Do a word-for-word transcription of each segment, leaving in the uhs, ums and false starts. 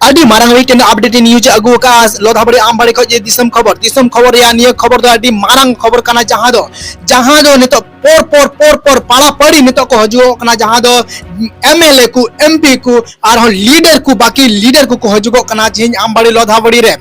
ᱟᱹᱰᱤ ᱢᱟᱨᱟᱝ ᱢᱤᱫᱴᱮᱱ ᱟᱯᱰᱮᱴ ᱱᱤᱭᱩᱡᱽ ᱟᱹᱜᱩ ᱟᱠᱟᱫᱼᱟ ᱞᱚᱫᱷᱟᱵᱟᱲᱤ ᱟᱢᱵᱟᱲᱤ ᱠᱷᱚᱱ ᱡᱮ ᱫᱤᱥᱚᱢ ᱠᱷᱚᱵᱚᱨ, ᱫᱤᱥᱚᱢ ᱠᱷᱚᱵᱚᱨ ᱨᱮᱭᱟᱜ ᱱᱤᱭᱟᱹ ᱠᱷᱚᱵᱚᱨ ᱫᱚ ᱟᱹᱰᱤ ᱢᱟᱨᱟᱝ ᱠᱷᱚᱵᱚᱨ ᱠᱟᱱᱟ, ᱡᱟᱦᱟᱸ ᱫᱚ ᱡᱟᱦᱟᱸ ᱫᱚ ᱱᱤᱛᱚᱜ ᱯᱚᱨ ᱯᱚᱨ ᱯᱚᱨ ᱯᱚᱨ ᱯᱟᱲᱟ ᱯᱟᱹᱲᱤ ᱱᱤᱛᱚᱜ ᱠᱚ ᱦᱤᱡᱩᱜᱚᱜ ᱠᱟᱱᱟ, ᱡᱟᱦᱟᱸ ᱫᱚ ᱮᱢ ᱮᱞ ᱮ ᱠᱚ, ᱮᱢ ᱯᱤ ᱠᱚ, ᱟᱨᱦᱚᱸ ᱞᱤᱰᱟᱨ ᱠᱚ, ᱵᱟᱹᱠᱤ ᱞᱤᱰᱟᱨ ᱠᱚᱠᱚ ᱦᱤᱡᱩᱜᱚᱜ ᱠᱟᱱᱟ ᱛᱮᱦᱮᱧ ᱟᱢᱵᱟᱲᱤ ᱞᱚᱫᱷᱟᱵᱟᱲᱤ ᱨᱮ᱾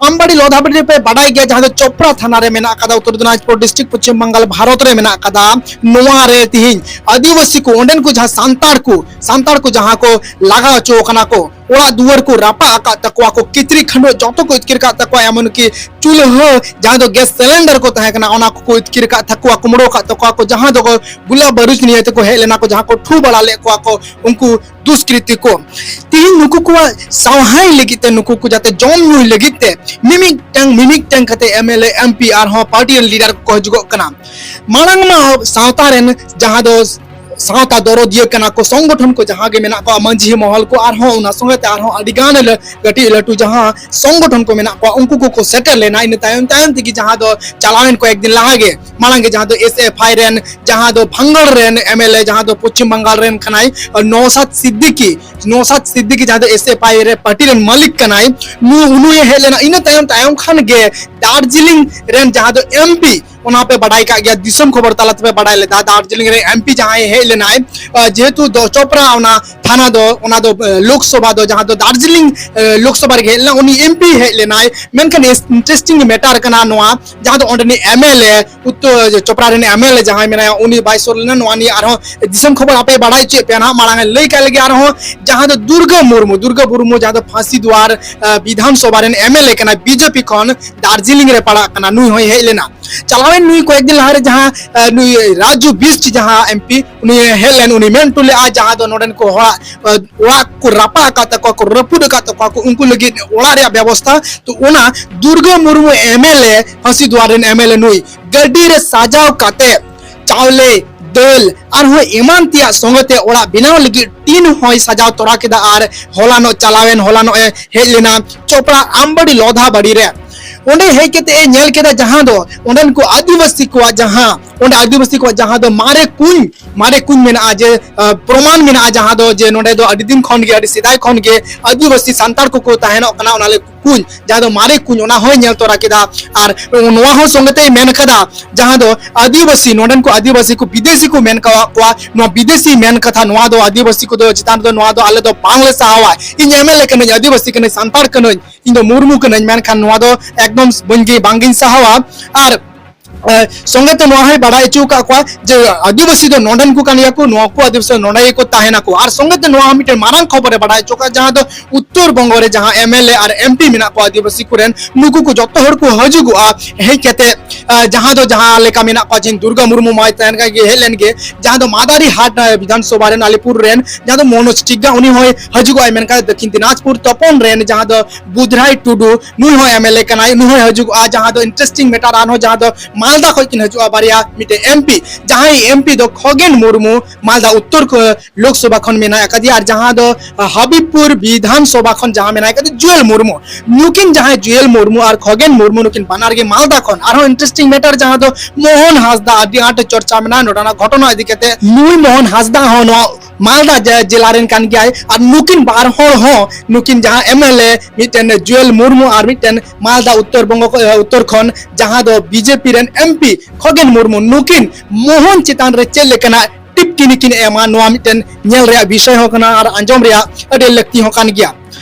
ᱟᱢᱵᱟᱲᱤ ᱞᱚᱫᱷᱟᱵᱟᱲᱤ ᱨᱮᱯᱮ ᱵᱟᱰᱟᱭ ᱜᱮᱭᱟ, ᱡᱟᱦᱟᱸ ᱫᱚ ᱪᱳᱯᱲᱟ ᱛᱷᱟᱱᱟ ᱨᱮ ᱢᱮᱱᱟᱜ ᱟᱠᱟᱫᱟ, ᱩᱛᱛᱚᱨ ᱫᱤᱱᱟᱡᱽᱯᱩᱨ ᱰᱤᱥᱴᱨᱤᱠᱴ, ᱯᱚᱪᱷᱤᱢ ᱵᱟᱝᱜᱟᱞ, ᱵᱷᱟᱨᱚᱛ ᱨᱮ ᱢᱮᱱᱟᱜ ᱟᱠᱟᱫᱟ᱾ ᱱᱚᱣᱟ ᱨᱮ ᱛᱮᱦᱮᱧ ᱟᱹᱫᱤᱵᱟᱹᱥᱤ ᱠᱚ, ᱚᱸᱰᱮᱱ ᱠᱚ ᱡᱟᱦᱟᱸ ᱥᱟᱱᱛᱟᱲ ᱠᱚ, ᱥᱟᱱᱛᱟᱲ ᱠᱚ ᱡᱟᱦᱟᱸ ᱠᱚ ᱞᱟᱜᱟ ᱦᱚᱪᱚ ᱠᱟᱱᱟ ᱠᱚ, ᱚᱲᱟᱜ ᱫᱩᱣᱟᱹᱨ ᱠᱚ ᱨᱟᱯᱟᱜ ᱟᱠᱟᱫ ᱛᱟᱠᱚᱣᱟ ᱠᱚ, ᱠᱤᱪᱨᱤᱡ ᱠᱷᱟᱹᱰᱩᱣᱟᱹᱜ ᱡᱚᱛᱚ ᱠᱚ ᱤᱛᱠᱤᱨ ᱟᱠᱟᱫ ᱛᱟᱠᱚᱣᱟ, ᱮᱢᱚᱱ ᱠᱤ ᱪᱩᱞᱦᱟᱹ, ᱡᱟᱦᱟᱸ ᱫᱚ ᱜᱮᱥ ᱥᱤᱞᱤᱱᱰᱟᱨ ᱠᱚ ᱛᱟᱦᱮᱸ ᱠᱟᱱᱟ, ᱚᱱᱟ ᱠᱚᱠᱚ ᱤᱛᱠᱤᱨ ᱟᱠᱟᱫ ᱛᱟᱠᱚᱣᱟ, ᱠᱩᱢᱲᱩ ᱟᱠᱟᱫ ᱛᱟᱠᱚᱣᱟ ᱠᱚ, ᱡᱟᱦᱟᱸ ᱫᱚ ᱜᱩᱞᱟ ᱵᱟᱹᱨᱩᱫ ᱱᱤᱭᱟᱹ ᱛᱮᱠᱚ ᱦᱮᱡ ᱞᱮᱱᱟ ᱠᱚ, ᱡᱟᱦᱟᱸ ᱠᱚ ᱴᱷᱩ ᱵᱟᱲᱟ ᱞᱮᱫ ᱠᱚᱣᱟ ᱠᱚ ᱩᱱᱠᱩ ᱫᱩᱥᱠᱨᱤᱛᱤ ᱠᱚ᱾ ᱛᱤᱦᱤᱧ ᱱᱩᱠᱩ ᱠᱚᱣᱟᱜ ᱥᱟᱶᱦᱟᱭ ᱞᱟᱹᱜᱤᱫ ᱛᱮ, ᱱᱩᱠᱩ ᱠᱚ ᱡᱟᱛᱮ ᱡᱚᱢ ᱧᱩᱭ ᱞᱟᱹᱜᱤᱫ ᱛᱮ ᱢᱤᱢᱤᱫᱴᱟᱝ ᱢᱤᱢᱤᱫᱴᱟᱝ ᱠᱟᱛᱮ ᱮᱢ ᱮᱞ ᱮ, ᱮᱢ ᱯᱤ ᱟᱨᱦᱚᱸ ᱯᱟᱨᱴᱤ ᱨᱮᱱ ᱞᱤᱰᱟᱨ ᱠᱚᱠᱚ ᱦᱤᱡᱩᱜᱚᱜ ᱠᱟᱱᱟ᱾ ᱢᱟᱲᱟᱝ ᱢᱟ ᱥᱟᱶᱛᱟ ᱨᱮᱱ ᱡᱟᱦᱟᱸ ᱫᱚ ᱥᱟᱶᱛᱟ ᱫᱚᱨᱚᱫᱤᱭᱟᱹ ᱠᱟᱱᱟ ᱠᱚ, ᱥᱚᱝᱜᱚᱴᱷᱚᱱ ᱠᱚ ᱡᱟᱦᱟᱸ ᱜᱮ ᱢᱮᱱᱟᱜ ᱠᱚᱣᱟ, ᱢᱟᱹᱡᱷᱤ ᱢᱚᱦᱚᱞ ᱠᱚ, ᱟᱨᱦᱚᱸ ᱚᱱᱟ ᱥᱚᱸᱜᱮ ᱛᱮ ᱟᱨᱦᱚᱸ ᱟᱹᱰᱤ ᱜᱟᱱ ᱞᱟᱹ-, ᱠᱟᱹᱴᱤᱡ ᱞᱟᱹᱴᱩ ᱡᱟᱦᱟᱸ ᱥᱚᱝᱜᱚᱴᱷᱚᱱ ᱠᱚ ᱢᱮᱱᱟᱜ ᱠᱚᱣᱟ, ᱩᱱᱠᱩ ᱠᱚᱠᱚ ᱥᱮᱴᱮᱨ ᱞᱮᱱᱟ᱾ ᱤᱱᱟᱹ ᱛᱟᱭᱚᱢ ᱛᱟᱭᱚᱢ ᱛᱮᱜᱮ ᱡᱟᱦᱟᱸ ᱫᱚ ᱪᱟᱞᱟᱣᱮᱱ ᱠᱚᱭᱮᱠ ᱫᱤᱱ ᱞᱟᱦᱟ ᱜᱮ, ᱢᱟᱲᱟᱝ ᱜᱮ ᱡᱟᱦᱟᱸ ᱫᱚ ᱮᱥ ᱮᱯᱷ ᱟᱭ ᱨᱮᱱ, ᱡᱟᱦᱟᱸ ᱫᱚ ᱵᱷᱟᱝᱜᱚᱲ ᱨᱮᱱ ᱮᱢ ᱮᱞ ᱮ, ᱡᱟᱦᱟᱸ ᱫᱚ ᱯᱚᱪᱷᱤᱢ ᱵᱟᱝᱜᱟᱞ ᱨᱮᱱ ᱠᱟᱱᱟᱭ, ᱱᱚᱣᱥᱟᱫ ᱥᱤᱫᱫᱤᱠᱤ, ᱱᱚᱣᱥᱟᱫ ᱥᱤᱫᱫᱤᱠᱤ ᱡᱟᱦᱟᱸ ᱫᱚ ᱮᱥ ᱮᱯᱷ ᱟᱭ ᱨᱮ ᱯᱟᱨᱴᱤ ᱨᱮᱱ ᱢᱟᱹᱞᱤᱠ ᱠᱟᱱᱟᱭ, ᱱᱩ-, ᱱᱩᱭ ᱦᱮᱡ ᱞᱮᱱᱟ᱾ ᱤᱱᱟᱹ ᱛᱟᱭᱚᱢ, ᱛᱟᱭᱚᱢ ᱠᱷᱟᱱ ᱜᱮ ᱫᱟᱨᱡᱤᱞᱤᱝ ᱨᱮᱱ ᱡᱟᱦᱟᱸ ᱫᱚ ᱮᱢ ᱯᱤ, ᱚᱱᱟ ᱯᱮ ᱵᱟᱰᱟᱭ ᱠᱟᱜ ᱜᱮᱭᱟ, ᱫᱤᱥᱚᱢ ᱠᱷᱚᱵᱚᱨ ᱛᱟᱞᱟ ᱛᱮᱯᱮ ᱵᱟᱰᱟᱭ ᱞᱮᱫᱟ, ᱫᱟᱨᱡᱤᱞᱤᱝ ᱨᱮ ᱮᱢ ᱯᱤ ᱡᱟᱦᱟᱸᱭ ᱦᱮᱡ ᱞᱮᱱᱟᱭ, ᱟᱸ, ᱡᱮᱦᱮᱛᱩ ᱫᱚ ᱪᱚᱯᱨᱟ ᱚᱱᱟ ᱛᱷᱟᱱᱟ ᱫᱚ, ᱚᱱᱟ ᱫᱚ, ᱟᱸ, ᱞᱳᱠᱥᱚᱵᱷᱟ ᱫᱚ, ᱡᱟᱦᱟᱸ ᱫᱚ ᱫᱟᱨᱡᱤᱞᱤᱝ, ᱟᱸ, ᱞᱳᱠᱥᱚᱵᱷᱟ ᱨᱮᱜᱮ ᱦᱮᱡ ᱞᱮᱱᱟ, ᱩᱱᱤ ᱮᱢ ᱯᱤ ᱦᱮᱡ ᱞᱮᱱᱟᱭ᱾ ᱢᱮᱱᱠᱷᱟᱱ ᱤᱱᱴᱟᱨᱮᱥᱴᱤᱝ ᱢᱮᱴᱟᱨ ᱠᱟᱱᱟ ᱱᱚᱣᱟ, ᱡᱟᱦᱟᱸ ᱫᱚ ᱚᱸᱰᱮᱱᱤᱡ ᱮᱢ ᱮᱞ ᱮ, ᱩᱛᱛᱚᱨ ᱪᱚᱯᱨᱟ ᱨᱮᱱ ᱮᱢ ᱮᱞ ᱮ ᱡᱟᱦᱟᱸᱭ ᱢᱮᱱᱟᱭᱟ, ᱩᱱᱤ ᱵᱟᱭ ᱥᱩᱨ ᱞᱮᱱᱟ᱾ ᱱᱚᱣᱟ ᱱᱤᱭᱮ ᱟᱨᱦᱚᱸ ᱫᱤᱥᱚᱢ ᱠᱷᱚᱵᱚᱨ ᱟᱯᱮ ᱵᱟᱰᱟᱭ ᱦᱚᱪᱚᱭᱮᱫ ᱯᱮᱭᱟ ᱱᱟᱦᱟᱜ, ᱢᱟᱲᱟᱝ ᱮ ᱞᱟᱹᱭ ᱠᱟᱜ ᱞᱮᱜᱮ᱾ ᱟᱨᱦᱚᱸ ᱡᱟᱦᱟᱸ ᱫᱚ ᱫᱩᱨᱜᱟᱹ ᱢᱩᱨᱢᱩ, ᱫᱩᱨᱜᱟᱹ ᱢᱩᱨᱢᱩ ᱡᱟᱦᱟᱸ ᱫᱚ ᱯᱷᱟᱸᱥᱤ ᱫᱩᱣᱟᱨ, ᱟᱸ, ᱵᱤᱫᱷᱟᱱ ᱥᱚᱵᱷᱟ ᱨᱮᱱ ᱮᱢ ᱮᱞ ᱮ ᱠᱟᱱᱟᱭ, ᱵᱤ ᱡᱮ ᱯᱤ ᱠᱷᱚᱱ ᱫᱟᱨᱡᱤᱞᱤᱝ ᱨᱮ ᱯᱟᱲᱟᱜ ᱠᱟᱱᱟ, ᱱᱩᱭ ᱦᱚᱸᱭ ᱦᱮᱡ ᱞᱮᱱᱟ᱾ ᱪᱟᱞᱟᱣᱮᱱ ᱱᱩᱭ ᱠᱚᱭᱮᱠ ᱫᱤᱱ ᱞᱟᱦᱟᱨᱮ ᱡᱟᱦᱟᱸ, ᱟᱸ, ᱱᱩᱭ ᱨᱟᱡᱩ ᱵᱤᱥᱴ ᱡᱟᱦᱟᱸ ᱮᱢ ᱯᱤ, ᱩᱱᱤ ᱦᱮᱡ ᱞᱮᱱ, ᱩᱱᱤ ᱢᱮᱱ ᱦᱚᱴᱚ ᱞᱮᱫᱼᱟ, ᱡᱟᱦᱟᱸ ᱫᱚ ᱱᱚᱰᱮᱱ ᱠᱚ ᱦᱚᱲᱟᱜ, ᱟᱸ, ᱚᱲᱟᱜ ᱠᱚ ᱨᱟᱯᱟᱜ ᱟᱠᱟᱫ ᱛᱟᱠᱚᱣᱟ ᱠᱚ, ᱨᱟᱹᱯᱩᱫ ᱟᱠᱟᱫ ᱛᱟᱠᱚᱣᱟ ᱠᱚ, ᱩᱱᱠᱩ ᱞᱟᱹᱜᱤᱫ ᱚᱲᱟᱜ ᱨᱮᱭᱟᱜ ᱵᱮᱵᱚᱥᱛᱷᱟ᱾ ᱛᱚ ᱚᱱᱟ Durga Murmu M L A, ᱯᱷᱟᱸᱥᱤ ᱫᱩᱣᱟᱨ ᱨᱮᱱ ᱮᱢ ᱮᱞ ᱮ, ᱱᱩᱭ ᱜᱟᱹᱰᱤ ᱨᱮ ᱥᱟᱡᱟᱣ ᱠᱟᱛᱮ ᱪᱟᱣᱞᱮ, ᱫᱟᱹᱞ, ᱟᱨᱦᱚᱸ ᱮᱢᱟᱱ ᱛᱮᱭᱟᱜ ᱥᱚᱸᱜᱮ ᱛᱮ ᱚᱲᱟᱜ ᱵᱮᱱᱟᱣ ᱞᱟᱹᱜᱤᱫ ᱴᱤᱱ ᱦᱚᱸᱭ ᱥᱟᱡᱟᱣ ᱛᱚᱨᱟ ᱠᱮᱫᱟ᱾ ᱟᱨ ᱦᱚᱞᱟᱱᱚᱜ ᱪᱟᱞᱟᱣᱮᱱ ᱦᱚᱞᱟᱱᱚᱜ ᱮ ᱦᱮᱡ ᱞᱮᱱᱟ ᱪᱚᱯᱲᱟ ᱟᱢᱵᱟᱲᱤ ᱞᱚᱫᱷᱟ ᱵᱟᱲᱤ ᱨᱮ᱾ ᱚᱸᱰᱮ ᱦᱮᱡ ᱠᱟᱛᱮ ᱮ ᱧᱮᱞ ᱠᱮᱫᱟ ᱡᱟᱦᱟᱸ ᱫᱚ ᱚᱸᱰᱮᱱ ᱠᱚ ᱟᱹᱫᱤᱵᱟᱹᱥᱤ ᱠᱚᱣᱟᱜ ᱡᱟᱦᱟᱸ ᱚᱸᱰᱮ ᱟᱹᱫᱤᱵᱟᱹᱥᱤ ᱠᱚᱣᱟᱜ ᱡᱟᱦᱟᱸ ᱫᱚ ᱢᱟᱨᱮ ᱠᱩᱧ ᱢᱟᱨᱮ ᱠᱩᱧ ᱢᱮᱱᱟᱜᱼᱟ, ᱡᱮ ᱯᱨᱚᱢᱟᱱ ᱢᱮᱱᱟᱜᱼᱟ, ᱡᱟᱦᱟᱸ ᱫᱚ ᱡᱮ ᱱᱚᱸᱰᱮ ᱫᱚ ᱟᱹᱰᱤ ᱫᱤᱱ ᱠᱷᱚᱱ ᱜᱮ ᱟᱹᱰᱤ ᱥᱮᱫᱟᱭ ᱠᱷᱚᱱ ᱜᱮ ᱟᱹᱫᱤᱵᱟᱹᱥᱤ ᱥᱟᱱᱛᱟᱲ ᱠᱚᱠᱚ ᱛᱟᱦᱮᱱᱚᱜ ᱠᱟᱱᱟ, ᱚᱱᱟ ᱞᱮ ᱠᱩᱧ ᱡᱟᱦᱟᱸ ᱫᱚ ᱢᱟᱨᱮ ᱠᱩᱧ, ᱚᱱᱟ ᱦᱚᱸᱭ ᱧᱮᱞ ᱛᱚᱨᱟ ᱠᱮᱫᱟ᱾ ᱟᱨ ᱱᱚᱣᱟ ᱦᱚᱸ ᱥᱚᱸᱜᱮ ᱛᱮᱭ ᱢᱮᱱ ᱠᱟᱫᱟ, ᱡᱟᱦᱟᱸ ᱫᱚ ᱟᱹᱫᱤᱵᱟᱹᱥᱤ ᱱᱚᱸᱰᱮᱱ ᱠᱚ ᱟᱹᱫᱤᱵᱟᱹᱥᱤ ᱠᱚ ᱵᱤᱫᱮᱥᱤ ᱠᱚ ᱢᱮᱱ ᱠᱟᱣᱟᱜ ᱠᱚᱣᱟ, ᱱᱚᱣᱟ ᱵᱤᱫᱮᱥᱤ ᱢᱮᱱ ᱠᱟᱛᱷᱟ ᱱᱚᱣᱟ ᱫᱚ ᱟᱹᱫᱤᱵᱟᱹᱥᱤ ᱠᱚᱫᱚ ᱪᱮᱛᱟᱱ ᱨᱮᱫᱚ ᱱᱚᱣᱟ ᱫᱚ ᱟᱞᱮ ᱫᱚ ᱵᱟᱝᱞᱮ ᱥᱟᱦᱟᱣᱟ᱾ ᱤᱧ ᱮᱢ ᱮᱞ ᱮ ᱠᱟᱹᱱᱟᱹᱧ, ᱟᱹᱫᱤᱵᱟᱹᱥᱤ ᱠᱟᱹᱱᱟᱹᱧ, ᱥᱟᱱᱛᱟᱲ ᱠᱟᱹᱱᱟᱹᱧ, ᱤᱧ ᱫᱚ ᱢᱩᱨᱢᱩ ᱠᱟᱹᱱᱟᱹᱧ, ᱢᱮᱱᱠᱷᱟᱱ ᱱᱚᱣᱟ ᱫᱚ ᱮᱠᱫᱚᱢ ᱵᱟᱹᱧ ᱜᱮ ᱵᱟᱝᱜᱤᱧ ᱥᱟᱦᱟᱣᱟ᱾ ᱟᱨ ᱥᱚᱸᱜᱮ ᱛᱮ ᱱᱚᱣᱟ ᱦᱚᱸᱭ ᱵᱟᱲᱟᱭ ᱦᱚᱪᱚ ᱟᱠᱟᱫ ᱠᱚᱣᱟ ᱡᱮ ᱟᱹᱫᱤᱵᱟᱹᱥᱤ ᱫᱚ ᱱᱚᱰᱮᱱ ᱠᱚ ᱠᱟᱱ ᱜᱮᱭᱟ ᱠᱚ, ᱱᱚᱣᱟ ᱠᱚ ᱟᱹᱫᱤᱵᱟᱹᱥᱤ ᱫᱚ ᱱᱚᱰᱮ ᱜᱮᱠᱚ ᱛᱟᱦᱮᱱᱟᱠᱚ᱾ ᱟᱨ ᱥᱚᱸᱜᱮ ᱛᱮ ᱱᱚᱣᱟ ᱦᱚᱸ ᱢᱤᱫᱴᱮᱱ ᱢᱟᱨᱟᱝ ᱠᱷᱚᱵᱚᱨᱮ ᱵᱟᱲᱟᱭ ᱦᱚᱪᱚ ᱠᱟᱜᱼᱟ, ᱡᱟᱦᱟᱸ ᱫᱚ ᱩᱛᱛᱚᱨ ᱵᱚᱝᱜᱚ ᱨᱮ ᱡᱟᱦᱟᱸ ᱮᱢ ᱮᱞ ᱮ ᱟᱨ ᱮᱢ ᱯᱤ ᱢᱮᱱᱟᱜ ᱠᱚᱣᱟ ᱟᱹᱫᱤᱵᱟᱹᱥᱤ ᱠᱚᱨᱮᱱ, ᱱᱩᱠᱩ ᱠᱚ ᱡᱚᱛᱚ ᱦᱚᱲ ᱠᱚ ᱦᱤᱡᱩᱜᱚᱜᱼᱟ ᱦᱮᱡ ᱠᱟᱛᱮ, ᱡᱟᱦᱟᱸ ᱫᱚ ᱡᱟᱦᱟᱸ ᱞᱮᱠᱟ ᱢᱮᱱᱟᱜ ᱠᱚᱣᱟ, ᱡᱮ ᱫᱩᱨᱜᱟ ᱢᱩᱨᱢᱩ ᱢᱟᱭ ᱛᱟᱦᱮᱱ ᱠᱟᱱ ᱜᱮ, ᱦᱮᱡ ᱞᱮᱱ ᱜᱮ, ᱡᱟᱦᱟᱸ ᱫᱚ ᱢᱟᱫᱟᱨᱤ ᱦᱟᱴ ᱵᱤᱫᱷᱟᱱ ᱥᱚᱵᱷᱟ ᱨᱮᱱ ᱟᱞᱤᱯᱩᱨ ᱨᱮᱱ ᱡᱟᱦᱟᱸ ᱫᱚ ᱢᱚᱱᱳᱡᱽ ᱴᱤᱜᱜᱟ, ᱩᱱᱤ ᱦᱚᱸᱭ ᱦᱤᱡᱩᱜᱼᱟᱭ, ᱢᱮᱱᱠᱷᱟᱱ ᱫᱚᱠᱠᱷᱤᱱ ᱫᱤᱱᱟᱡᱽᱯᱩᱨ ᱛᱚᱯᱚᱱ ᱨᱮᱱ ᱡᱟᱦᱟᱸ ᱫᱚ ᱵᱩᱫᱷᱨᱟᱭ ᱴᱩᱰᱩ, ᱱᱩᱭ ᱦᱚᱸ ᱮᱢ ᱮᱞ ᱮ ᱠᱟᱱᱟᱭ, ᱱᱩᱭ ᱦᱚᱸᱭ ᱦᱤᱡᱩᱜᱼᱟ, ᱡᱟᱦᱟᱸ ᱫᱚ ᱤᱱᱴᱟᱨᱮᱥᱴᱤᱝ ᱢᱮᱴᱟᱨ, ᱟᱨᱦᱚᱸ ᱡᱟᱦᱟᱸ ᱫᱚ ᱢᱟᱞᱫᱟ ᱠᱷᱚᱱ ᱠᱤᱱ ᱦᱤᱡᱩᱜᱼᱟ ᱵᱟᱨᱭᱟ, ᱢᱤᱫᱴᱮᱱ ᱮᱢ ᱯᱤ, ᱡᱟᱦᱟᱸᱭ ᱮᱢ ᱯᱤ ᱫᱚ ᱠᱷᱚᱜᱮᱱ ᱢᱩᱨᱢᱩ, ᱢᱟᱞᱫᱟ ᱩᱛᱛᱚᱨ ᱠᱚ-, ᱞᱳᱠᱥᱚᱵᱷᱟ ᱠᱷᱚᱱ ᱢᱮᱱᱟᱭ ᱟᱠᱟᱫᱮᱭᱟ, ᱟᱨ ᱡᱟᱦᱟᱸ ᱫᱚ ᱦᱟᱵᱤᱵᱽᱯᱩᱨ ᱵᱤᱫᱷᱟᱱ ᱥᱚᱵᱷᱟ ᱠᱷᱚᱱ ᱡᱟᱦᱟᱸ ᱢᱮᱱᱟᱭ ᱟᱠᱟᱫᱮ ᱡᱩᱭᱮᱞ ᱢᱩᱨᱢᱩ, ᱱᱩᱠᱤᱱ ᱡᱟᱦᱟᱸᱭ ᱡᱩᱭᱮᱞ ᱢᱩᱨᱢᱩ ᱟᱨ ᱠᱷᱚᱜᱮᱱ ᱢᱩᱨᱢᱩ, ᱱᱩᱠᱤᱱ ᱵᱟᱱᱟᱨ ᱜᱮ ᱢᱟᱞᱫᱟ ᱠᱷᱚᱱ᱾ ᱟᱨᱦᱚᱸ ᱤᱱᱴᱟᱨᱮᱥᱴᱤᱝ ᱢᱮᱴᱟᱨ, ᱡᱟᱦᱟᱸ ᱫᱚ ᱢᱳᱦᱚᱱ ᱦᱟᱸᱥᱫᱟ ᱟᱹᱰᱤ ᱟᱸᱴ ᱪᱚᱨᱪᱟ ᱢᱮᱱᱟᱜᱼᱟ ᱱᱚᱰᱮᱱᱟᱜ ᱜᱷᱚᱴᱚᱱᱟ ᱤᱫᱤ ᱠᱟᱛᱮ, ᱱᱩᱭ ᱢᱳᱦᱚᱱ ᱦᱟᱸᱥᱫᱟ ᱦᱚᱸ ᱱᱚᱣᱟ ᱢᱟᱞᱫᱟ ᱡᱮ-, ᱡᱮᱞᱟ ᱨᱮᱱ ᱠᱟᱱ ᱜᱮᱭᱟᱭ᱾ ᱟᱨ ᱱᱩᱠᱤᱱ ᱵᱟᱨ ᱦᱚᱲ ᱦᱚᱸ, ᱱᱩᱠᱤᱱ ᱡᱟᱦᱟᱸ ᱮᱢ ᱮᱞ ᱮ ᱢᱤᱫᱴᱮᱱ ᱡᱩᱭᱮᱞ ᱢᱩᱨᱢᱩ ᱟᱨ ᱢᱤᱫᱴᱮᱱ ᱢᱟᱞᱫᱟ ᱩᱛᱛᱚᱨ ᱵᱚᱝᱜᱚ ᱠᱷᱚ-, ᱩᱛᱛᱚᱨ ᱠᱷᱚᱱ, ᱡᱟᱦᱟᱸ ᱫᱚ ᱵᱤ ᱡᱮ ᱯᱤ ᱨᱮᱱ ᱮᱢ ᱯᱤ ᱠᱷᱚᱜᱮᱱ ᱢᱩᱨᱢᱩ, ᱱᱩᱠᱤᱱ ᱢᱳᱦᱚᱱ ᱪᱮᱛᱟᱱ ᱨᱮ ᱪᱮᱫ ᱞᱮᱠᱟᱱᱟᱜ ᱴᱤᱯ ᱠᱤᱱᱤ ᱠᱤᱱ ᱮᱢᱟ, ᱱᱚᱣᱟ ᱢᱤᱫᱴᱮᱱ ᱧᱮᱞ ᱨᱮᱭᱟᱜ ᱵᱤᱥᱚᱭ ᱦᱚᱸ ᱠᱟᱱᱟ ᱟᱨ ᱟᱸᱡᱚᱢ ᱨᱮᱭᱟᱜ ᱟᱹᱰᱤ ᱞᱟᱹᱠᱛᱤ ᱦᱚᱸ ᱠᱟᱱ ᱜᱮᱭᱟ᱾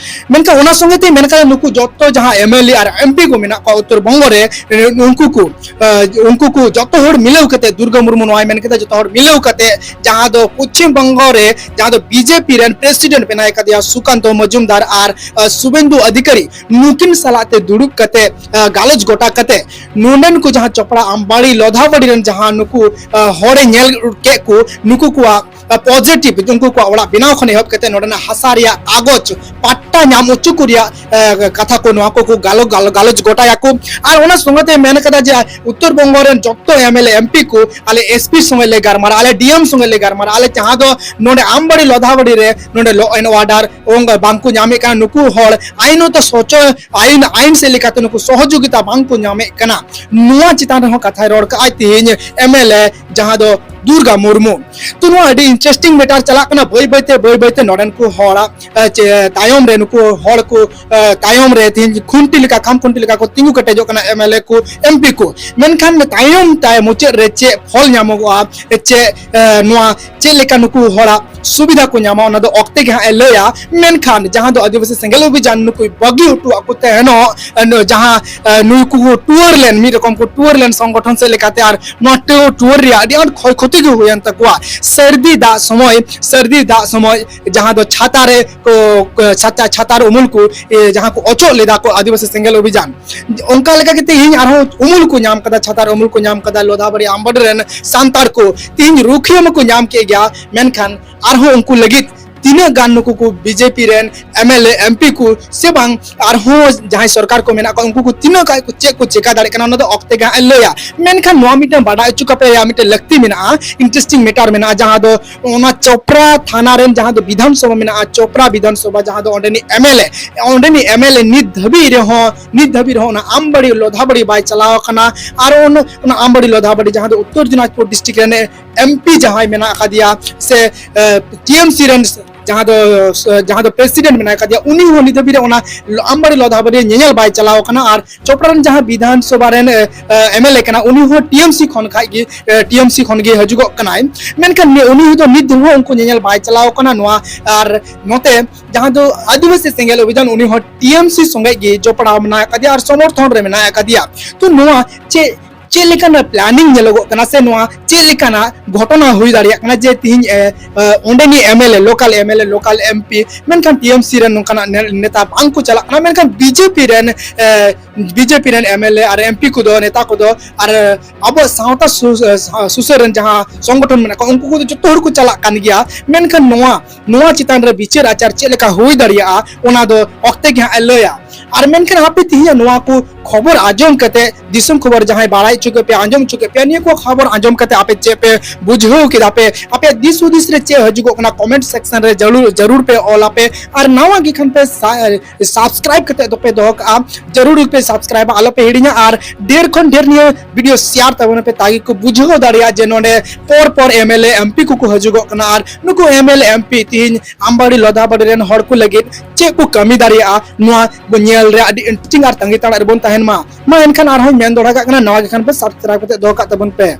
ᱢᱮᱱᱠᱷᱟᱱ ᱚᱱᱟ ᱥᱚᱸᱜᱮ ᱛᱮ ᱢᱮᱱ ᱠᱟᱛᱮ ᱱᱩᱠᱩ ᱡᱚᱛᱚ ᱡᱟᱦᱟᱸ ᱮᱢ ᱮᱞ ᱮ ᱟᱨ ᱮᱢ ᱯᱤ ᱠᱚ ᱢᱮᱱᱟᱜ ᱠᱚᱣᱟ ᱩᱛᱛᱚᱨ ᱵᱚᱝᱜᱚ ᱨᱮ, ᱩᱱᱠᱩ ᱠᱚ, ᱩᱱᱠᱩ ᱠᱚ ᱡᱚᱛᱚ ᱦᱚᱲ ᱢᱤᱞᱟᱹᱣ ᱠᱟᱛᱮ, ᱫᱩᱨᱜᱟ ᱢᱩᱨᱢᱩ ᱱᱚᱣᱟᱭ ᱢᱮᱱ ᱠᱮᱫᱟ, ᱡᱚᱛᱚ ᱦᱚᱲ ᱢᱤᱞᱟᱹᱣ ᱠᱟᱛᱮ ᱡᱟᱦᱟᱸ ᱫᱚ ᱯᱚᱪᱷᱤᱢ ᱵᱚᱝᱜᱚ ᱨᱮ ᱡᱟᱦᱟᱸ ᱫᱚ ᱵᱤ ᱡᱮ ᱯᱤ ᱨᱮᱱ ᱯᱨᱮᱥᱤᱰᱮᱱᱴ ᱢᱮᱱᱟᱭ ᱠᱟᱫᱮᱭᱟ ᱥᱩᱠᱟᱱᱛᱚ ᱢᱚᱡᱩᱢᱫᱟᱨ ᱟᱨ, ᱟᱨ ᱥᱩᱵᱮᱱᱫᱩ ᱚᱫᱷᱤᱠᱟᱨᱤ, ᱱᱩᱠᱤᱱ ᱥᱟᱞᱟᱜ ᱛᱮ ᱫᱩᱲᱩᱵ ᱠᱟᱛᱮ, ᱟᱨ ᱜᱟᱞᱚᱪ ᱜᱚᱴᱟ ᱠᱟᱛᱮ ᱱᱚᱰᱮᱱ ᱠᱚ ᱡᱟᱦᱟᱸ ᱪᱚᱯᱲᱟ ᱟᱢᱵᱟᱲᱤ ᱞᱚᱫᱷᱟᱵᱟᱲᱤ ᱨᱮᱱ ᱡᱟᱦᱟᱸ ᱱᱩᱠᱩ, ᱟᱨ ᱦᱚᱲᱮ ᱧᱮᱞ ᱠᱮᱫ ᱠᱚ, ᱱᱩᱠᱩ ᱠᱚᱣᱟᱜ ᱯᱚᱡᱤᱴᱤᱵᱷ, ᱩᱱᱠᱩ ᱠᱚᱣᱟᱜ ᱚᱲᱟᱜ ᱵᱮᱱᱟᱣ ᱠᱷᱚᱱ ᱮᱦᱚᱵ ᱠᱟᱛᱮ ᱱᱚᱰᱮᱱᱟᱜ ᱦᱟᱥᱟ ᱨᱮᱭᱟᱜ ᱠᱟᱜᱚᱡᱽ ᱯᱟᱴ-, ᱯᱟᱴᱟ ᱧᱟᱢ ᱦᱚᱪᱚ ᱠᱚ ᱨᱮᱭᱟᱜ, ᱮ, ᱠᱟᱛᱷᱟ ᱠᱚ, ᱱᱚᱣᱟ ᱠᱚᱠᱚ ᱜᱟᱞᱚ-, ᱜᱟᱞᱚ-, ᱜᱟᱞᱚᱪ ᱜᱚᱴᱟᱭᱟᱠᱚ᱾ ᱟᱨ ᱚᱱᱟ ᱥᱚᱸᱜᱮ ᱛᱮ ᱢᱮᱱ ᱠᱟᱫᱟ ᱡᱮ ᱩᱛᱛᱚᱨ ᱵᱚᱝᱜᱚ ᱨᱮᱱ ᱡᱚᱛᱚ M L A M P ᱠᱚ ᱟᱞᱮ S P ᱥᱚᱸᱜᱮ ᱞᱮ ᱜᱟᱞᱢᱟᱨᱟᱜᱼᱟ, ᱟᱞᱮ D M ᱥᱚᱸᱜᱮ ᱞᱮ ᱜᱟᱞᱢᱟᱨᱟᱜᱼᱟ, ᱟᱞᱮ ᱡᱟᱦᱟᱸ ᱫᱚ ᱱᱚᱰᱮ ᱟᱢᱵᱟᱲᱤ ᱞᱚᱫᱷᱟᱵᱟᱲᱤ ᱨᱮ ᱱᱚᱰᱮ law and order ᱚᱝ-, ᱵᱟᱝ ᱠᱚ ᱧᱟᱢᱮᱫ ᱠᱟᱱᱟ, ᱱᱩᱠᱩ ᱦᱚᱲ ᱟᱭᱤᱱᱚᱛᱚ ᱥᱚᱪᱚ-, ᱟᱭᱤᱱ, ᱟᱭᱤᱱ ᱥᱮᱫ ᱞᱮᱠᱟᱛᱮ ᱱᱩᱠᱩ ᱥᱚᱦᱚᱡᱳᱜᱤᱛᱟ ᱵᱟᱝ ᱠᱚ ᱧᱟᱢᱮᱫ ᱠᱟᱱᱟ, ᱱᱚᱣᱟ ᱪᱮᱛᱟᱱ ᱨᱮᱦᱚᱸ ᱠᱟᱛᱷᱟᱭ ᱨᱚᱲ ᱠᱟᱜᱼᱟᱭ ᱛᱮᱦᱮᱧ M L A ᱡᱟᱦᱟᱸ ᱫᱚ ᱫᱩᱨᱜᱟ ᱢᱩᱨᱢᱩ᱾ ᱛᱚ, ᱱᱚᱣᱟ ᱟᱹᱰᱤ interesting matter ᱪᱟᱞᱟᱜ ᱠᱟᱱᱟ᱾ ᱵᱟᱹᱭ ᱵᱟᱹᱭᱛᱮ, ᱵᱟᱹᱭ ᱵᱟᱹᱭᱛᱮ ᱱᱚᱰᱮᱱ ᱠᱚ ᱦᱚᱲᱟᱜ, ᱮ, ᱪᱮ, ᱛᱟᱭᱚᱢ ᱨᱮ ᱱᱩᱠᱩ ᱦᱚᱲ ᱠᱚ, ᱮ, ᱛᱟᱭᱚᱢ ᱨᱮ ᱛᱮᱦᱮᱧ ᱠᱷᱩᱱᱴᱤ ᱞᱮᱠᱟ, ᱠᱷᱟᱢ ᱠᱷᱩᱱᱴᱤ ᱞᱮᱠᱟ ᱠᱚ ᱛᱤᱸᱜᱩ ᱠᱮᱴᱮᱡᱚᱜ ᱠᱟᱱᱟ M L A ᱠᱚ, M P ᱠᱚ᱾ ᱢᱮᱱᱠᱷᱟᱱ ᱛᱟᱭᱚᱢ ᱛᱟᱭ ᱢᱩᱪᱟᱹᱫ ᱨᱮ ᱪᱮᱫ ᱯᱷᱚᱞ ᱧᱟᱢᱚᱜᱚᱜᱼᱟ, ᱪᱮᱫ, ᱮ, ᱱᱚᱣᱟ ᱪᱮᱫ ᱞᱮᱠᱟ ᱱᱩᱠᱩ ᱦᱚᱲᱟᱜ ᱥᱩᱵᱤᱫᱷᱟ ᱠᱚ ᱧᱟᱢᱟ, ᱚᱱᱟ ᱫᱚ ᱚᱠᱛᱮ ᱜᱮ ᱦᱟᱸᱜ ᱮ ᱞᱟᱹᱭᱟ᱾ ᱢᱮᱱᱠᱷᱟᱱ ᱡᱟᱦᱟᱸ ᱫᱚ ᱟᱹᱫᱤᱵᱟᱹᱥᱤ ᱥᱮᱸᱜᱮᱞ ᱚᱵᱷᱤᱡᱟᱱ ᱱᱩᱠᱩᱭ ᱵᱟᱹᱜᱤ ᱦᱚᱴᱚᱣᱟᱜ ᱠᱚ ᱛᱟᱦᱮᱱᱚᱜ, ᱮ, ᱱᱩ-, ᱡᱟᱦᱟᱸ, ᱮ, ᱱᱩᱠᱩ ᱠᱚ ᱴᱩᱣᱟᱹᱨ ᱞᱮᱱ, ᱢᱤᱫ ᱨᱚᱠᱚᱢ ᱠᱚ ᱴᱩᱣᱟᱹᱨ ᱞᱮᱱ ᱥᱚᱝᱜᱚᱴᱷᱚᱱ ᱥᱮᱫ ᱞᱮᱠᱟᱛᱮ, ᱟᱨ ᱱᱚᱣᱟ ᱴᱩ-, ᱴᱩᱣᱟᱹᱨ ᱨᱮᱭᱟᱜ ᱟᱹᱰᱤ ᱟᱸᱴ ᱠᱷᱚᱭ ᱠᱷᱚᱛᱤ ᱜᱮ ᱦᱩᱭᱮᱱ ᱛᱟᱠᱚᱣᱟ᱾ ᱥᱟᱹᱨᱫᱤ ᱫᱟᱜ ᱥᱚᱢᱚᱭ, ᱥᱟᱹᱨᱫᱤ ᱫᱟᱜ ᱥᱚᱢᱚᱭ ᱡᱟᱦᱟᱸ ᱫᱚ ᱪᱷᱟᱛᱟ ᱨᱮ ᱠᱚ, ᱠᱚ, ᱪᱷᱟᱛᱟ, ᱪᱷᱟᱛᱟᱨ ᱩᱢᱩᱞ ᱠᱚ, ᱮ, ᱡᱟᱦᱟᱸ ᱠᱚ ᱚᱪᱚᱜ ᱞᱮᱫᱟ ᱠᱚ ᱟᱹᱫᱤᱵᱟᱹᱥᱤ ᱥᱮᱸᱜᱮᱞ ᱚᱵᱷᱤᱡᱟᱱ, ᱚᱱᱠᱟ ᱞᱮᱠᱟ ᱜᱮ ᱛᱮᱦᱮᱧ ᱟᱨᱦᱚᱸ ᱩᱢᱩᱞ ᱠᱚ ᱧᱟᱢ ᱠᱟᱫᱟ, ᱪᱷᱟᱛᱟᱨ ᱩᱢᱩᱞ ᱠᱚ ᱧᱟᱢ ᱠᱟᱫᱟ ᱞᱚᱫᱷᱟᱵᱟᱲᱤ ᱟᱢᱵᱟᱰ ᱨᱮᱱ ᱥᱟᱱᱛᱟᱲ ᱠᱚ᱾ ᱛᱮᱦᱮᱧ ᱨᱩᱠᱷᱤᱭᱟᱹ ᱢᱟᱠᱚ ᱧᱟᱢ ᱠᱮᱫ ᱜᱮᱭᱟ, ᱢᱮᱱᱠᱷᱟᱱ ᱟᱨᱦᱚᱸ ᱩᱱᱠᱩ ᱞᱟᱹᱜᱤᱫ ᱛᱤᱱᱟᱹᱜ ᱜᱟᱱ ᱱᱩᱠᱩ ᱠᱚ B J P ᱨᱮᱱ M L A, M P ᱠᱚ ᱥᱮ ᱵᱟᱝ ᱟᱨᱦᱚᱸ ᱡᱟᱦᱟᱸᱭ ᱥᱚᱨᱠᱟᱨ ᱠᱚ ᱢᱮᱱᱟᱜ ᱠᱚᱣᱟ, ᱩᱱᱠᱩ ᱠᱚ ᱛᱤᱱᱟᱹᱜ ᱜᱟᱱ ᱠᱚ ᱪᱮᱫ ᱠᱚ ᱪᱮᱠᱟ ᱫᱟᱲᱮᱭᱟᱜ ᱠᱟᱱᱟ, ᱚᱱᱟ ᱫᱚ ᱚᱠᱛᱮ ᱜᱮ ᱦᱟᱸᱜ ᱮ ᱞᱟᱹᱭᱟ᱾ ᱢᱮᱱᱠᱷᱟᱱ ᱱᱚᱣᱟ ᱢᱤᱫᱴᱟᱝ ᱵᱟᱰᱟᱭ ᱦᱚᱪᱚ ᱠᱟᱯᱮ ᱨᱮᱭᱟᱜ ᱢᱤᱫᱴᱟᱝ ᱞᱟᱹᱠᱛᱤ ᱢᱮᱱᱟᱜᱼᱟ, interesting matter ᱢᱮᱱᱟᱜᱼᱟ, ᱡᱟᱦᱟᱸ ᱫᱚ ᱚᱱᱟ ᱪᱚᱯᱨᱟ ᱛᱷᱟᱱᱟ ᱨᱮᱱ ᱡᱟᱦᱟᱸ ᱫᱚ ᱵᱤᱫᱷᱟᱱ ᱥᱚᱵᱷᱟ ᱢᱮᱱᱟᱜᱼᱟ, ᱪᱚᱯᱨᱟ ᱵᱤᱫᱷᱟᱱ ᱥᱚᱵᱷᱟ, ᱡᱟᱦᱟᱸ ᱫᱚ ᱚᱸᱰᱮᱱᱤᱡ M L A, ᱚᱸᱰᱮᱱᱤᱡ M L A ᱱᱤᱛ ᱫᱷᱟᱹᱵᱤᱡ ᱨᱮᱦᱚᱸ, ᱱᱤᱛ ᱫᱷᱟᱹᱵᱤᱡ ᱨᱮᱦᱚᱸ ᱚᱱᱟ ᱟᱢᱵᱟᱲᱤ ᱞᱚᱫᱷᱟᱵᱟᱲᱤ ᱵᱟᱭ ᱪᱟᱞᱟᱣ ᱟᱠᱟᱱᱟ᱾ ᱟᱨ ᱚᱱᱟ, ᱚᱱᱟ ᱟᱢᱵᱟᱲᱤ ᱞᱚᱫᱷᱟᱵᱟᱲᱤ ᱡᱟᱦᱟᱸ ᱫᱚ ᱩᱛᱛᱚᱨ ᱫᱤᱱᱟᱡᱽᱯᱩᱨ district ᱨᱮᱱ M P ᱡᱟᱦᱟᱸᱭ ᱢᱮᱱᱟᱜ ᱟᱠᱟᱫᱮᱭᱟ ᱥᱮ, ᱮ, T M C ᱨᱮᱱ ᱡᱟᱦᱟᱸ ᱫᱚ, ᱮ, ᱡᱟᱦᱟᱸ ᱫᱚ president ᱢᱮᱱᱟᱭ ᱟᱠᱟᱫᱮᱭᱟ, ᱩᱱᱤ ᱦᱚᱸ ᱱᱤᱛ ᱫᱷᱟᱹᱵᱤᱡ ᱨᱮ ᱚᱱᱟ ᱟᱢᱵᱟᱲᱤ ᱞᱚᱫᱷᱟᱵᱟᱲᱤ ᱧᱮᱧᱮᱞ ᱵᱟᱭ ᱪᱟᱞᱟᱣ ᱟᱠᱟᱱᱟ᱾ ᱟᱨ ᱪᱚᱯᱨᱟ ᱨᱮᱱ ᱡᱟᱦᱟᱸ ᱵᱤᱫᱷᱟᱱ ᱥᱚᱵᱷᱟ ᱨᱮᱱ, ᱮ, ᱮ, M L A ᱠᱟᱱᱟ, ᱩᱱᱤ ᱦᱚᱸ T M C ᱠᱷᱚᱱ ᱠᱷᱟᱡ ᱜᱮ, ᱮ, T M C ᱠᱷᱚᱱ ᱜᱮ ᱦᱤᱡᱩᱜᱚᱜ ᱠᱟᱱᱟᱭ᱾ ᱢᱮᱱᱠᱷᱟᱱ ᱱᱤ-, ᱩᱱᱤ ᱫᱚ ᱱᱤᱛ ᱫᱷᱟᱹᱵᱤᱡ ᱦᱚᱸ ᱩᱱᱠᱩ ᱧᱮᱧᱮᱞ ᱵᱟᱭ ᱪᱟᱞᱟᱣ ᱟᱠᱟᱱᱟ᱾ ᱱᱚᱣᱟ ᱟᱨ ᱱᱚᱛᱮ ᱡᱟᱦᱟᱸ ᱫᱚ ᱟᱹᱫᱤᱵᱟᱹᱥᱤ ᱥᱮᱸᱜᱮᱞ ᱚᱵᱷᱤᱡᱟᱱ, ᱩᱱᱤ ᱦᱚᱸ T M C ᱥᱚᱸᱜᱮ ᱜᱮ ᱡᱚᱯᱲᱟᱣ ᱢᱮᱱᱟᱜ ᱟᱠᱟᱫᱮᱭᱟ ᱟᱨ ᱥᱚᱢᱚᱨᱛᱷᱚᱱ ᱨᱮ ᱢᱮᱱᱟᱜ ᱟᱠᱟᱫᱮᱭᱟ᱾ ᱛᱚ, ᱱᱚᱣᱟ ᱪᱮᱫ ᱪᱮᱫ ᱞᱮᱠᱟᱱᱟᱜ ᱯᱞᱟᱱᱤᱝ ᱧᱮᱞᱚᱜᱚᱜ ᱠᱟᱱᱟ ᱥᱮ ᱱᱚᱣᱟ ᱪᱮᱫ ᱞᱮᱠᱟᱱᱟᱜ ᱜᱷᱚᱴᱚᱱᱟ ᱦᱩᱭ ᱫᱟᱲᱮᱭᱟᱜ ᱠᱟᱱᱟ ᱡᱮ ᱛᱤᱦᱤᱧ ᱮ, ᱮ, ᱚᱸᱰᱮᱱᱤᱡ M L A, local M L A, local M P, ᱢᱮᱱᱠᱷᱟᱱ ᱴᱤ ᱮᱢ ᱥᱤ ᱨᱮᱱ ᱱᱚᱝᱠᱟᱱᱟᱜ ᱱᱮ- ᱱᱮᱛᱟ ᱵᱟᱝ ᱠᱚ ᱪᱟᱞᱟᱜ ᱠᱟᱱᱟ, ᱢᱮᱱᱠᱷᱟᱱ ᱵᱤ ᱡᱮ ᱯᱤ ᱨᱮᱱ ᱮ, ᱵᱤ ᱡᱮ ᱯᱤ ᱨᱮᱱ ᱮᱢ ᱮᱞ ᱮ ᱟᱨ ᱮᱢ ᱯᱤ ᱠᱚᱫᱚ, ᱱᱮᱛᱟ ᱠᱚᱫᱚ ᱟᱨ ᱟᱵᱚᱣᱟᱜ ᱥᱟᱶᱛᱟ ᱥᱩ- ᱮ, ᱥᱩᱥᱟᱹᱨ ᱨᱮᱱ ᱡᱟᱦᱟᱸ ᱥᱚᱝᱜᱚᱴᱷᱚᱱ ᱢᱮᱱᱟᱜ ᱠᱚᱣᱟ, ᱩᱱᱠᱩ ᱠᱚᱫᱚ ᱡᱚᱛᱚ ᱦᱚᱲ ᱠᱚ ᱪᱟᱞᱟᱜ ᱠᱟᱱ ᱜᱮᱭᱟ, ᱢᱮᱱᱠᱷᱟᱱ ᱱᱚᱣᱟ ᱱᱚᱣᱟ ᱪᱮᱛᱟᱱ ᱨᱮ ᱵᱤᱪᱟᱹᱨ ᱟᱪᱟᱨ ᱪᱮᱫ ᱞᱮᱠᱟ ᱦᱩᱭ ᱫᱟᱲᱮᱭᱟᱜᱼᱟ, ᱚᱱᱟ ᱫᱚ ᱚᱠᱛᱮ ᱜᱮ ᱦᱟᱸᱜ ᱮ ᱞᱟᱹᱭᱟ᱾ ᱟᱨ ᱢᱮᱱᱠᱷᱟᱱ ᱟᱯᱮ ᱛᱮᱦᱮᱧᱟᱜ ᱱᱚᱣᱟ ᱠᱚ ᱠᱷᱚᱵᱚᱨ ᱟᱸᱡᱚᱢ ᱠᱟᱛᱮ, ᱫᱤᱥᱚᱢ ᱠᱷᱚᱵᱚᱨ ᱡᱟᱦᱟᱸᱭ ᱵᱟᱲᱟᱭ ᱦᱚᱪᱚ ᱠᱮᱫ ᱯᱮᱭᱟ, ᱟᱸᱡᱚᱢ ᱦᱚᱪᱚ ᱠᱮᱫ ᱯᱮᱭᱟ, ᱱᱤᱭᱟᱹ ᱠᱚ ᱠᱷᱚᱵᱚᱨ ᱟᱸᱡᱚᱢ ᱠᱟᱛᱮ ᱟᱯᱮ ᱪᱮᱫ ᱯᱮ ᱵᱩᱡᱷᱟᱹᱣ ᱠᱮᱫᱟ ᱯᱮ, ᱟᱯᱮᱭᱟᱜ ᱫᱤᱥ ᱦᱩᱫᱤᱥ ᱨᱮ ᱪᱮᱫ ᱦᱤᱡᱩᱜᱚᱜ ᱠᱟᱱᱟ, ᱠᱚᱢᱮᱱᱴ ᱥᱮᱠᱥᱚᱱ ᱨᱮ ᱡᱟᱹᱨᱩᱲ ᱡᱟᱹᱨᱩᱲ ᱯᱮ ᱚᱞ ᱟᱯᱮ᱾ ᱟᱨ ᱱᱟᱣᱟ ᱜᱮ ᱠᱷᱟᱱ ᱯᱮ ᱥᱟ- ᱥᱟᱵᱥᱠᱨᱟᱭᱤᱵ ᱠᱟᱛᱮ ᱫᱚᱯᱮ ᱫᱚᱦᱚ ᱠᱟᱜᱼᱟ, ᱡᱟᱹᱨᱩᱲ ᱜᱮᱯᱮ ᱥᱟᱵᱥᱠᱨᱟᱭᱤᱵᱟ, ᱟᱞᱚᱯᱮ ᱦᱤᱲᱤᱧᱟ᱾ ᱟᱨ ᱰᱷᱮᱨ ᱠᱷᱚᱱ ᱰᱷᱮᱨ ᱱᱤᱭᱟᱹ ᱵᱷᱤᱰᱤᱭᱳ ᱥᱮᱭᱟᱨ ᱛᱟᱵᱚᱱ ᱯᱮ, ᱛᱟᱠᱤ ᱠᱚ ᱵᱩᱡᱷᱟᱹᱣ ᱫᱟᱲᱮᱭᱟᱜᱼᱟ ᱡᱮ ᱱᱚᱰᱮ ᱯᱚᱨ ᱯᱚᱨ ᱮᱢ ᱮᱞ ᱮ ᱮᱢ ᱯᱤ ᱠᱚᱠᱚ ᱦᱤᱡᱩᱜᱚᱜ ᱠᱟᱱᱟ ᱟᱨ ᱱᱩᱠᱩ ᱮᱢ ᱮᱞ ᱮ ᱮᱢ ᱯᱤ ᱛᱤᱦᱤᱧ ᱟᱢᱵᱟᱲᱤ ᱞᱚᱫᱷᱟᱵᱟᱲᱤ ᱨᱮᱱ ᱦᱚᱲ ᱠᱚ ᱞᱟᱹᱜᱤᱫ ᱪᱮᱫ ᱠᱚ ᱠᱟᱹᱢᱤ ᱫᱟᱲᱮᱭᱟᱜᱼᱟ, ᱱᱚᱣᱟ ᱵᱚ ᱧᱮᱞ ᱨᱮ ᱟᱹᱰᱤ interesting ᱟᱨ ᱛᱟᱺᱜᱤ ᱛᱟᱲᱟᱜ ᱨᱮᱵᱚᱱ ᱛᱟᱦᱮᱱ ᱢᱟ᱾ ᱢᱟ ᱮᱱᱠᱷᱟᱱ ᱟᱨᱦᱚᱸᱧ ᱢᱮᱱ ᱫᱚᱦᱲᱟ ᱠᱟᱜ ᱠᱟᱱᱟ, ᱱᱟᱣᱟ ᱜᱮ ᱠᱷᱟᱱ ᱯᱮ ᱥᱟᱵᱥᱠᱨᱟᱭᱤᱵ ᱠᱟᱛᱮ ᱫᱚᱦᱚ ᱠᱟᱜ ᱛᱟᱵᱚᱱ ᱯᱮ᱾